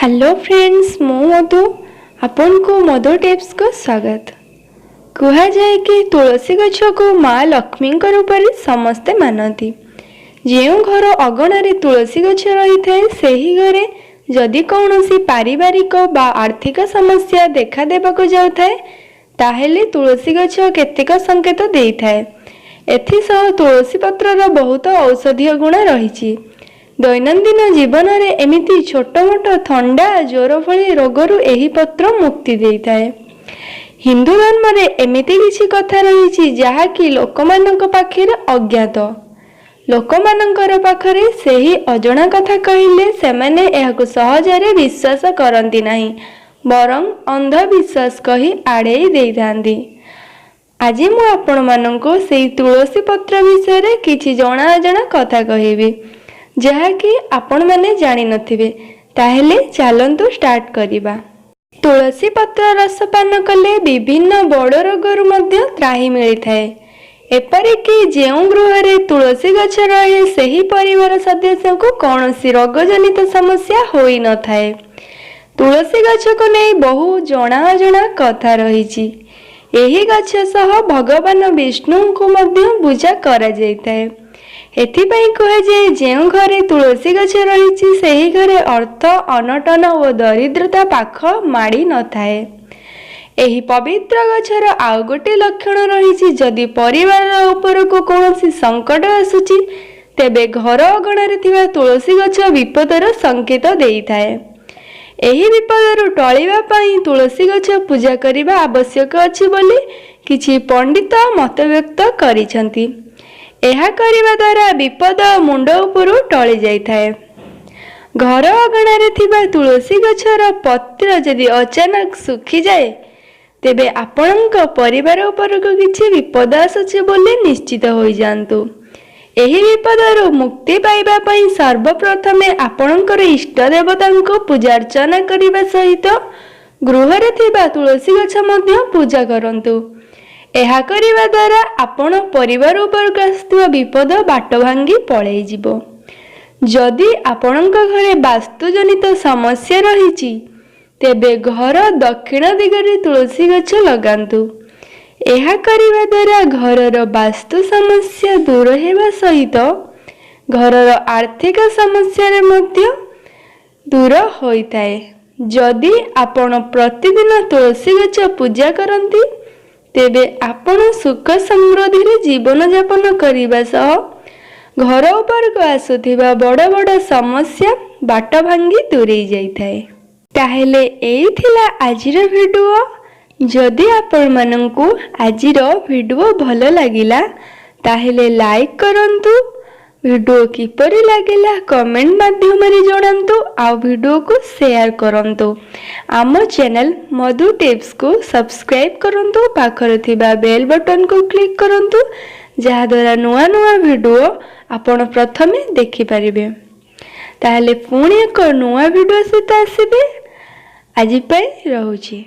Hello friends, ମୁଁ ମଧୁ, ଆପଣଙ୍କୁ ମଧୁ ଟିପ୍ସକୁ ସ୍ୱାଗତ। କୁହାଯାଏ କି ତୁଳସୀ ଗଛକୁ ମା ଲକ୍ଷ୍ମୀଙ୍କ ରୂପରେ ସମସ୍ତେ ମାନନ୍ତି। ଯେଉଁ ଘର ଅଗଣାରେ ତୁଳସୀ ଗଛ ରହିଥାଏ, ସେହି ଘରେ ଯଦି କୌଣସି ପାରିବାରିକ ବା ଆର୍ଥିକ ସମସ୍ୟା ଦେଖା ଦେବାକୁ ଯାଉଥାଏ, ତାହେଲେ ତୁଳସୀ ଗଛ କେତେକ ସଂକେତ ଦେଇଥାଏ। ଏଥିସହ ତୁଳସୀ ପତ୍ରର ବହୁତ ଔଷଧୀୟ ଗୁଣ ରହିଛି। ଦୈନନ୍ଦିନ ଜୀବନରେ ଏମିତି ଛୋଟ ମୋଟ ଥଣ୍ଡା, ଜ୍ୱର ଭଳି ରୋଗରୁ ଏହି ପତ୍ର ମୁକ୍ତି ଦେଇଥାଏ। ହିନ୍ଦୁ ଧର୍ମରେ ଏମିତି କିଛି କଥା ରହିଛି, ଯାହାକି ଲୋକମାନଙ୍କ ପାଖରେ ଅଜ୍ଞାତ। ଲୋକମାନଙ୍କର ପାଖରେ ସେହି ଅଜଣା କଥା କହିଲେ ସେମାନେ ଏହାକୁ ସହଜରେ ବିଶ୍ୱାସ କରନ୍ତି ନାହିଁ, ବରଂ ଅନ୍ଧବିଶ୍ୱାସ କହି ଆଡ଼େଇ ଦେଇଥାନ୍ତି। ଆଜି ମୁଁ ଆପଣମାନଙ୍କୁ ସେଇ ତୁଳସୀ ପତ୍ର ବିଷୟରେ କିଛି ଜଣା ଅଜଣା କଥା କହିବି, ଯାହାକି ଆପଣମାନେ ଜାଣିନଥିବେ। ତାହେଲେ ଚାଲନ୍ତୁ ଷ୍ଟାର୍ଟ କରିବା। ତୁଳସୀ ପତ୍ର ରସ ପାନ କଲେ ବିଭିନ୍ନ ବଡ଼ ରୋଗରୁ ମଧ୍ୟ ତ୍ରାହି ମିଳିଥାଏ। ଏପରିକି ଯେଉଁ ଗୃହରେ ତୁଳସୀ ଗଛ ରହେ, ସେହି ପରିବାର ସଦସ୍ୟଙ୍କୁ କୌଣସି ରୋଗଜନିତ ସମସ୍ୟା ହୋଇନଥାଏ। ତୁଳସୀ ଗଛକୁ ନେଇ ବହୁ ଜଣା ଅଜଣା କଥା ରହିଛି। ଏହି ଗଛ ସହ ଭଗବାନ ବିଷ୍ଣୁଙ୍କୁ ମଧ୍ୟ ପୂଜା କରାଯାଇଥାଏ। ଏଥିପାଇଁ କୁହାଯାଏ, ଯେଉଁ ଘରେ ତୁଳସୀ ଗଛ ରହିଛି, ସେହି ଘରେ ଅର୍ଥ ଅନଟନ ଓ ଦରିଦ୍ରତା ପାଖ ମାଡ଼ି ନଥାଏ। ଏହି ପବିତ୍ର ଗଛର ଆଉ ଗୋଟିଏ ଲକ୍ଷଣ ରହିଛି। ଯଦି ପରିବାର ଉପରକୁ କୌଣସି ସଙ୍କଟ ଆସୁଛି, ତେବେ ଘର ଅଗଣାରେ ଥିବା ତୁଳସୀ ଗଛ ବିପଦର ସଂକେତ ଦେଇଥାଏ। ଏହି ବିପଦରୁ ଟଳିବା ପାଇଁ ତୁଳସୀ ଗଛ ପୂଜା କରିବା ଆବଶ୍ୟକ ଅଛି ବୋଲି କିଛି ପଣ୍ଡିତ ମତବ୍ୟକ୍ତ କରିଛନ୍ତି। ଏହା କରିବା ଦ୍ୱାରା ବିପଦ ମୁଣ୍ଡ ଉପରୁ ଟଳି ଯାଇଥାଏ। ଘର ଅଗଣାରେ ଥିବା ତୁଳସୀ ଗଛର ପତ୍ର ଯଦି ଅଚାନକ ଶୁଖିଯାଏ, ତେବେ ଆପଣଙ୍କ ପରିବାର ଉପରକୁ କିଛି ବିପଦ ଆସୁଛି ବୋଲି ନିଶ୍ଚିତ ହୋଇଯାଆନ୍ତୁ। ଏହି ବିପଦରୁ ମୁକ୍ତି ପାଇବା ପାଇଁ ସର୍ବପ୍ରଥମେ ଆପଣଙ୍କର ଇଷ୍ଟ ଦେବତାଙ୍କୁ ପୂଜା ଅର୍ଚ୍ଚନା କରିବା ସହିତ ଗୃହରେ ଥିବା ତୁଳସୀ ଗଛ ମଧ୍ୟ ପୂଜା କରନ୍ତୁ। ଏହା କରିବା ଦ୍ୱାରା ଆପଣ ପରିବାର ଉପରକୁ ଆସୁଥିବା ବିପଦ ବାଟ ଭାଙ୍ଗି ପଳେଇଯିବ। ଯଦି ଆପଣଙ୍କ ଘରେ ବାସ୍ତୁଜନିତ ସମସ୍ୟା ରହିଛି, ତେବେ ଘର ଦକ୍ଷିଣ ଦିଗରେ ତୁଳସୀ ଗଛ ଲଗାନ୍ତୁ। ଏହା କରିବା ଦ୍ୱାରା ଘରର ବାସ୍ତୁ ସମସ୍ୟା ଦୂର ହେବା ସହିତ ଘରର ଆର୍ଥିକ ସମସ୍ୟାରେ ମଧ୍ୟ ଦୂର ହୋଇଥାଏ। ଯଦି ଆପଣ ପ୍ରତିଦିନ ତୁଳସୀ ଗଛ ପୂଜା କରନ୍ତି, ତେବେ ଆପଣ ସୁଖ ସମୃଦ୍ଧିରେ ଜୀବନଯାପନ କରିବା ସହ ଘର ଉପରକୁ ଆସୁଥିବା ବଡ଼ ବଡ଼ ସମସ୍ୟା ବାଟ ଭାଙ୍ଗି ଦୂରେଇ ଯାଇଥାଏ। ତାହେଲେ ଏଇ ଥିଲା ଆଜିର ଭିଡ଼ିଓ। ଯଦି ଆପଣମାନଙ୍କୁ ଆଜିର ଭିଡ଼ିଓ ଭଲ ଲାଗିଲା, ତାହେଲେ ଲାଇକ୍ କରନ୍ତୁ। ଭିଡ଼ିଓ କିପରି ଲାଗିଲା କମେଣ୍ଟ ମାଧ୍ୟମରେ ଜଣାନ୍ତୁ ଆଉ ଭିଡ଼ିଓକୁ ସେୟାର କରନ୍ତୁ। ଆମ ଚ୍ୟାନେଲ ମଧୁ ଟିପ୍ସକୁ ସବସ୍କ୍ରାଇବ୍ କରନ୍ତୁ, ପାଖରେ ଥିବା ବେଲ୍ ବଟନକୁ କ୍ଲିକ୍ କରନ୍ତୁ, ଯାହାଦ୍ୱାରା ନୂଆ ନୂଆ ଭିଡ଼ିଓ ଆପଣ ପ୍ରଥମେ ଦେଖିପାରିବେ। ତାହେଲେ ପୁଣି ଏକ ନୂଆ ଭିଡ଼ିଓ ସହିତ ଆସିବି। ଆଜି ପାଇଁ ରହୁଛି।